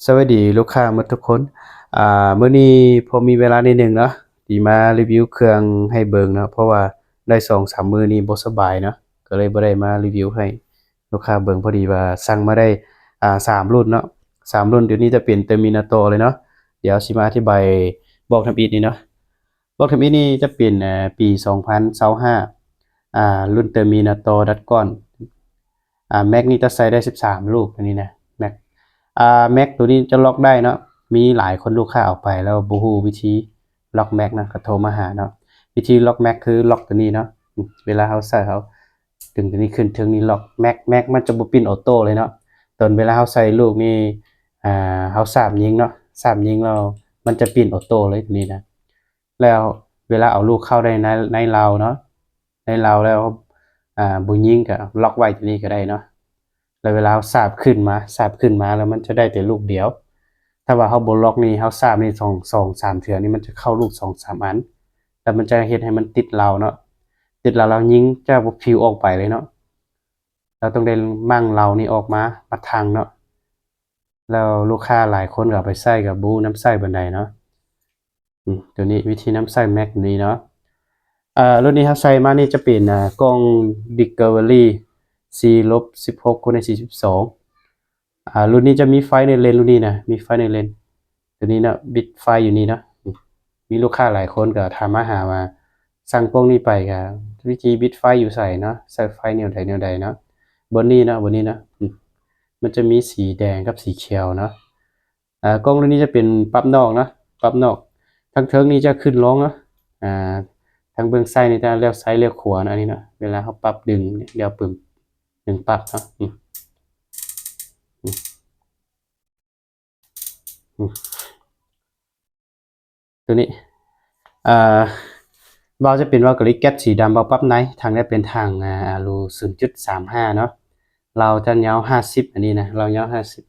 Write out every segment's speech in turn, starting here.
ສະຫວັດດີລູກຄ້າໝົດທຸກຄົນ. ອາ ມື້ນີ້ພໍມີເວລາໜ້ອຍໜຶ່ງເນາະ ທີ່ມາຣີວິວເຄື່ອງໃຫ້ເບິ່ງເນາະ ເພາະວ່າໄດ້ສອງສາມມື້ນີ້ບໍ່ສະບາຍເນາະ ກໍເລີຍບໍ່ໄດ້ມາຣີວິວໃຫ້ລູກຄ້າເບິ່ງ. ພໍດີວ່າສັ່ງມາໄດ້ ອາ ສາມລຸ້ນເນາະ ສາມລຸ້ນ. ຕົວນີ້ຈະເປັນເຕີມິນາໂຕເລີຍເນາະ. ດຽວຊິມາອະທິບາຍບອກທຳອິດນີ້ເນາະ. ບອກທຳອິດນີ້ຈະເປັນ ເອີ ປີສອງພັນຊາວຫ້າ ອາ ລຸ້ນເຕີມິນາໂຕດັດກອນ ອາ ແມັກນີ້ຈະໃສ່ໄດ້ສິບສາມລູກ ຕົວນີ້ນະ ແມັກ ອາ ແມັກຕົວນີ້ຈະລັອກໄດ້ເນາະ. ມີຫຼາຍຄົນລູກຄ້າເອົາໄປແລ້ວບໍ່ຮູ້ວິທີລັອກແມັກນະ ກໍໂທມາຫາເນາະ. ວິທີລັອກແມັກຄືລັອກຕົວນີ້ເນາະ ເວລາເຮົາໃສ່ ເຮົາດຶງຕົວນີ້ຂຶ້ນເທິງນີ້ ລັອກແມັກ ແມັກມັນຈະບໍ່ປິ່ນອອໂຕ້ເລີຍເນາະ. ຕອນເວລາເຮົາໃສ່ລູກນີ້ ອາ ເຮົາສາບຍິງເນາະ ສາບຍິງແລ້ວມັນຈະປິ່ນອອໂຕ້ເລີຍຕົວນີ້ນະ. ແລ້ວເວລາເອົາລູກເຂົ້າໄດ້ໃນ ໃນເລົາເນາະ ໃນເລົາແລ້ວ ອາ ບໍ່ຍິງກໍລັອກໄວ້ຕົວນີ້ກໍໄດ້ເນາະ. ແລ້ວເວລາເຮົາສາບຂຶ້ນມາ ສາບຂຶ້ນມາແລ້ວມັນຈະໄດ້ແຕ່ລູກດຽວ. ຖ້າວ່າເຮົາບໍ່ລັອກນີ້ ເຮົາສາບນີ້ສອງ ສອງສາມເທື່ອນີ້ ມັນຈະເຂົ້າລູກສອງສາມອັນ ແລ້ວມັນຈະເຮັດໃຫ້ມັນຕິດເລົາເນາະ. ຕິດເລົາແລ້ວຍິງຈະບໍ່ປິວອອກໄປເລີຍເນາະ. ເຮົາຕ້ອງໄດ້ໝັ້ງເລົານີ້ອອກມາ ມາຖັງເນາະ. ແລ້ວລູກຄ້າຫຼາຍຄົນກໍເອົາໄປໃຊ້ ກໍບໍ່ຮູ້ນຳໃຊ້ປານໃດເນາະ. ອືມ ຕົວນີ້ວິທີນຳໃຊ້ແມັກນີ້ເນາະ. ເອີ ລຸ້ນນີ້ເຮົາໃສ່ມານີ້ຈະເປັນ ອາ ກ້ອງ Discovery ສີ່ລົບສິບຫົກຄູນໃນສີ່ສິບສອງ. ອາ ລຸ້ນນີ້ຈະມີໄຟໃນເລນ ລຸ້ນນີ້ນະ ມີໄຟໃນເລນ ຕົວນີ້ເນາະ ບິດໄຟຢູ່ນີ້ເນາະ. ອືມ ມີລູກຄ້າຫຼາຍຄົນກໍຖາມມາຫາວ່າ ສັ່ງກ້ອງນີ້ໄປກໍ ວິທີບິດໄຟຢູ່ໃສເນາະ ໃຊ້ໄຟແນວໃດແນວໃດເນາະ. ບ່ອນນີ້ເນາະ ບ່ອນນີ້ເນາະ ອືມ ມັນຈະມີສີແດງກັບສີຂຽວເນາະ. ອາ ກ້ອງລຸ້ນນີ້ຈະເປັນປັບນອກເນາະ ປັບນອກ. ທາງເທິງນີ້ຈະຂຶ້ນລົງເນາະ ອາ ທາງເບື້ອງຊ້າຍນີ້ຈະລ້ຽວຊ້າຍລ້ຽວຂວາເນາະ ອັນນີ້ເນາະ. ເວລາເຮົາປັບດຶງ ດຽວປຶ້ມ ດຶງປັບເນາະ ອືມ ອືມ ອືມ ຕົວນີ້ ອາ ວາວຈະເປັນວາວກາລິແກັດສີດຳ ວາວປັບໃນ. ຖັງນີ້ເປັນຖັງ ອາ ອາລູ ສູນຈຸດສາມຫ້າເນາະ. ລາວຈະຍາວຫ້າສິບ ອັນນີ້ນະ ລາວຍາວຫ້າສິບ.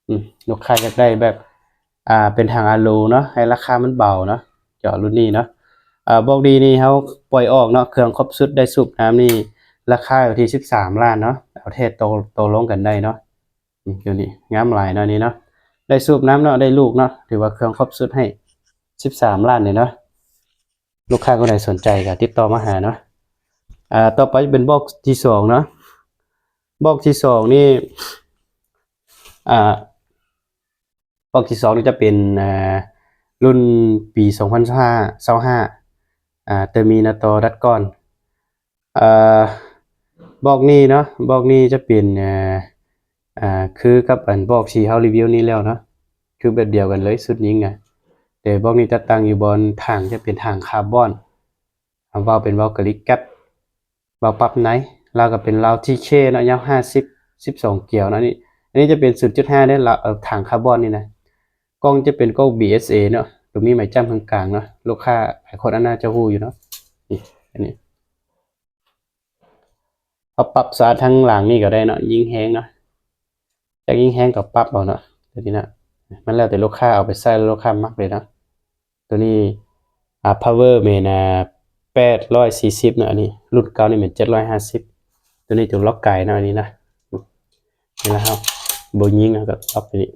ອືມ ລູກຄ້າຢາກໄດ້ແບບ ອາ ເປັນຖັງອາລູເນາະ ໃຫ້ລາຄາມັນເບົາເນາະ ເຈາະລຸ້ນນີ້ເນາະ. ອາ ບອກດີນີ້ເຮົາປ່ອຍອອກເນາະ ເຄື່ອງຄົບຊຸດ ໄດ້ສູບນ້ຳນີ້ ລາຄາຢູ່ທີ່ສິບສາມລ້ານເນາະ. ເອົາແທ້ຕໍ່ ຕໍ່ລົງກັນໄດ້ເນາະ. ອືມ ຕົວນີ້ງາມຫຼາຍເນາະ ນີ້ເນາະ ໄດ້ສູບນ້ຳເນາະ ໄດ້ລູກເນາະ ຖືວ່າເຄື່ອງຄົບຊຸດໃຫ້ສິບສາມລ້ານນີ້ເນາະ. ລູກຄ້າຄົນໃດສົນໃຈກໍຕິດຕໍ່ມາຫາເນາະ. ອາ ຕໍ່ໄປເປັນບອກທີສອງເນາະ. ບອກທີສອງນີ້ ອາ ບອກທີສອງນີ້ຈະເປັນ ອາ ລຸ້ນປີສອງພັນຊາວຫ້າ ຊາວຫ້າ ອາ ເຕີມິນາໂຕດັດກອນ. ອາ ບອກນີ້ເນາະ ບອກນີ້ຈະເປັນ ອາ ອາ ຄືກັບອັນບອກທີ່ເຮົາຣີວິວນີ້ແລ້ວເນາະ ຄືແບບດຽວກັນເລີຍ ຊຸດຍິງນະ. ແຕ່ບອກນີ້ຈະຕັ້ງຢູ່ບ່ອນຖັງ ຈະເປັນຖັງຄາບອນ. ເອົາ ວາວເປັນວາວກາລິແກັດ ວາວປັບໃນ. ລາວກໍເປັນລາວທີເຄເນາະ ຍາວຫ້າສິບ ສິບສອງກຽວເນາະ. ອັນນີ້ ອັນນີ້ຈະເປັນສູນຈຸດຫ້າເດ້ ລາວ ເອີ ຖັງຄາບອນນີ້ນະ. ກ້ອງຈະເປັນກ້ອງບີເອສເອເນາະ ໂຕມີໄມ້ຈ້ຳເຄິ່ງກາງເນາະ. ລູກຄ້າຫຼາຍຄົນອາດຈະຮູ້ຢູ່ເນາະ. ນີ້ ອັນນີ້ ເຮົາປັບສາທາງຫຼັງນີ້ກໍໄດ້ເນາະ ຍິງແຮງເນາະ ຢາກຍິງແຮງກໍປັບເອົາເນາະ. ຕົວນີ້ນະ ມັນແລ້ວແຕ່ລູກຄ້າເອົາໄປໃຊ້ ແລ້ວລູກຄ້າມັກເລີຍເນາະ. ຕົວນີ້ ອາ ພາວເວີແມ່ນ ອາ ແປດຮ້ອຍສີ່ສິບເນາະ ອັນນີ້ລຸ້ນເກົ່ານີ້ແມ່ນເຈັດຮ້ອຍຫ້າສິບ. ຕົວນີ້ຕົວລັອກໄກເນາະ ອັນນີ້ນະ. ເວລາເຮົາບໍ່ຍິງ ເຮົາກໍລັອກຕົວນີ້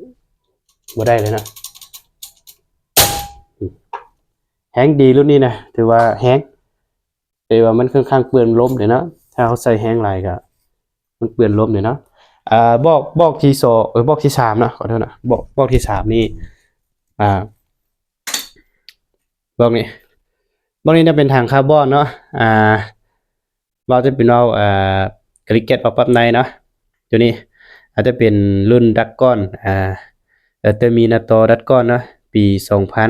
ບໍ່ໄດ້ເລີຍເນາະ. ແຮງດີລຸ້ນນີ້ນະ ຖືວ່າແຮງ ແຕ່ວ່າມັນຂ້ອນຂ້າງເປື້ອນລົມເດ້ເນາະ. ຖ້າເຮົາໃສ່ແຮງຫຼາຍກໍມັນເປື້ອນລົມເດ້ເນາະ. ອາ ບອກ ບອກທີສອງ ເອີ ບອກທີສາມເນາະ ຂໍໂທດນະ ບອກ ບອກທີສາມນີ້ ອາ ບອກນີ້ ບອກນີ້ຈະເປັນຖັງຄາບອນເນາະ. ອາ ວາວຈະເປັນວາວ ອາ ກາລິແກັດ ວາວປັບໃນເນາະ. ຕົວນີ້ອາດຈະເປັນລຸ້ນດັກກອນ ອາ ເຕີມິນາໂຕດັກກອນເນາະ ປີສອງພັນ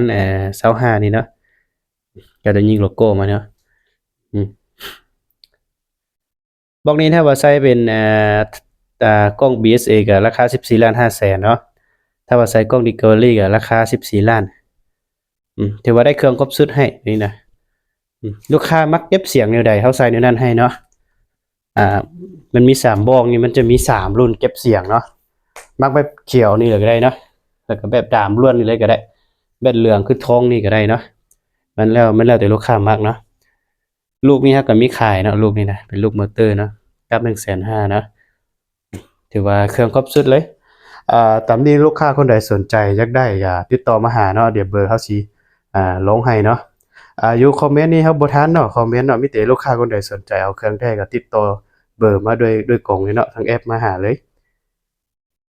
ຊາວຫ້ານີ້ເນາະ. ກໍໄດ້ຍິງໂລໂກ້ມາເນາະ. ອືມ ບອກນີ້ຖ້າວ່າໃຊ້ເປັນ ເອີ ເອີ ກ້ອງບີເອສເອກໍລາຄາສິບສີ່ລ້ານຫ້າແສນເນາະ. ຖ້າວ່າໃຊ້ກ້ອງດິສຄັຟເວີຣີກໍລາຄາສິບສີ່ລ້ານ. ອືມ ຖືວ່າໄດ້ເຄື່ອງຄົບຊຸດໃຫ້ນີ້ນະ. ອືມ ລູກຄ້າມັກເກັບສຽງແນວໃດ ເຮົາໃສ່ແນວນັ້ນໃຫ້ເນາະ. ອ່າ ມັນມີສາມບອກນີ້ ມັນຈະມີສາມລຸ້ນເກັບສຽງເນາະ. ມັກແບບຂຽວນີ້ເລີຍກໍໄດ້ເນາະ ແລ້ວກໍແບບດຳລ້ວນນີ້ເລີຍກໍໄດ້ ແບບເຫຼືອງຄືທອງນີ້ກໍໄດ້ເນາະ. ມັນແລ້ວ ມັນແລ້ວແຕ່ລູກຄ້າມັກເນາະ. ລູກນີ້ເຮົາກໍມີຂາຍເນາະ ລູກນີ້ນະ ເປັນລູກມໍເຕີເນາະ ກັບໜຶ່ງແສນຫ້າເນາະ. ຖືວ່າເຄື່ອງຄົບຊຸດເລີຍ. ອ່າ ຕາມນີ້ລູກຄ້າຄົນໃດສົນໃຈຢາກໄດ້ກໍຕິດຕໍ່ມາຫາເນາະ ດຽວເບີເຮົາຊິ ອ່າ ລົງໃຫ້ເນາະ. ອ່າ ຢູ່ຄອມເມັນນີ້ເຮົາບໍ່ທັນເນາະ ຄອມເມັນເນາະ ມີແຕ່ລູກຄ້າຄົນໃດສົນໃຈເອົາເຄື່ອງແທ້ກໍຕິດຕໍ່ເບີມາໂດຍ ໂດຍກົງເລີຍເນາະ ທາງແອັບມາຫາເລີຍ.